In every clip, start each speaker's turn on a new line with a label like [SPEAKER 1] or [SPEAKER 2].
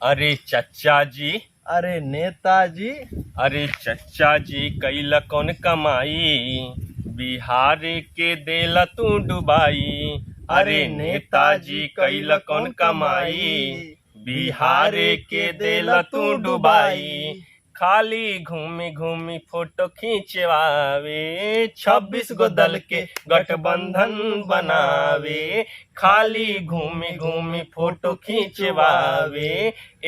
[SPEAKER 1] अरे चचा जी,
[SPEAKER 2] अरे नेताजी,
[SPEAKER 1] अरे चचा जी कैला कौन कमाई, बिहार के देला तू डुबाई। अरे नेताजी कैला कौन कमाई, बिहार के देला तू डुबाई। खाली घूमी घूमी फोटो खींचवावे, 26 गो दल के गठबंधन बनावे। खाली घूमी घूमी फोटो खींचवावे,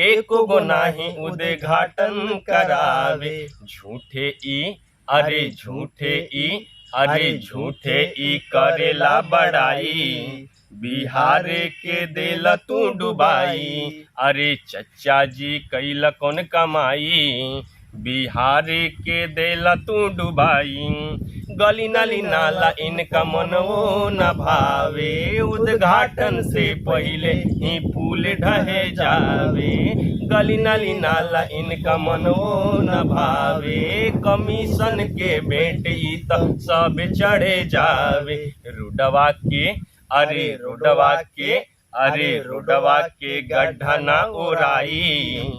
[SPEAKER 1] एको गो नाही उद्घाटन करावे। झूठे ई, अरे झूठे ई, अरे झूठे ई करेला बड़ाई, बिहार के देला तू डुबाई। अरे चचा जी कैला कौन कमाई, बिहार के देला तू डुबाई। गली नाली नाला इनका मनवो न भावे, उद्घाटन से पहले ही पुल ढहे जावे। गली नाली नाला इनका मनवो न भावे, कमीशन के भेंट ई त सब चढ़े जावे। रोडवा के, अरे रोडवा के, अरे रोडवा के गड्ढा ना ओराई,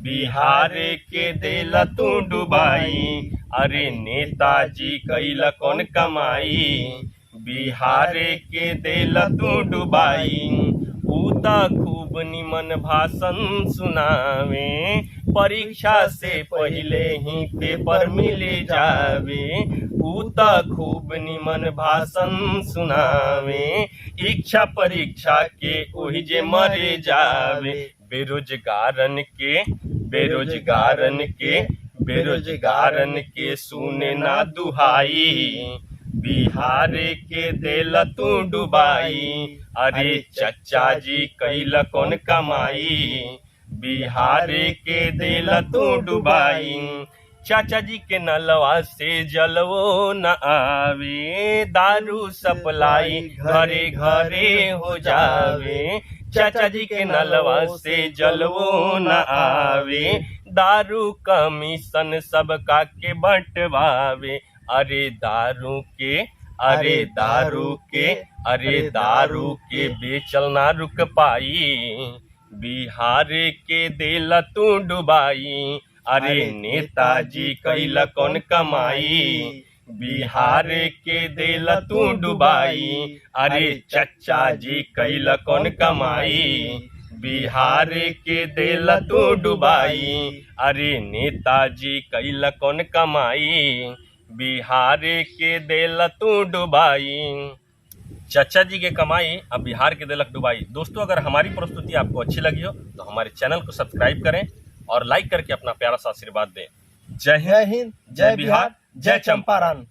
[SPEAKER 1] बिहार के देला तू डुबाई। अरे नेताजी कैला कौन कमाई, बिहार के देला तू डुबाई। ऊ त खूब निमन भाषण सुनावे, परीक्षा से पहले ही पेपर मिल जावे। ऊ त खूब निमन भाषण सुनावे, इच्छा परीक्षा के ओहि जे मरे जावे। बेरोजगारन के, बेरोजगारन के, बेरोजगारन के सुने ना दुहाई, बिहार के देला तू डुबाई। अरे चचा जी कैला कौन कमाई, बिहार के देला तू डुबाई। चाचा जी के नलवा से जलवो न आवे, दारू सप्लाई घरे घरे हो जावे। चाचा जी के नलवा से जलवो न आवे, दारू कमीशन सबका के बंटवावे। अरे दारू के, अरे दारू के, अरे दारू के बेचल ना रुक पाई, बिहार के देला तू डुबाई। अरे नेताजी कैला कौन कमाई, बिहार के देला तू डुबाई। अरे चचा जी कैला कौन कमाई, बिहार के देला तू डुबाई। अरे नेताजी कैला कौन कमाई, बिहार के देला तू डुबाई। चचा जी के कमाई अब बिहार के देलक डुबाई। दोस्तों, अगर हमारी प्रस्तुति आपको अच्छी लगी हो तो हमारे चैनल को सब्सक्राइब करें और लाइक करके अपना प्यारा सा आशीर्वाद दें। जय हिंद,
[SPEAKER 2] जय हिंद, जय बिहार, जय चंपारण।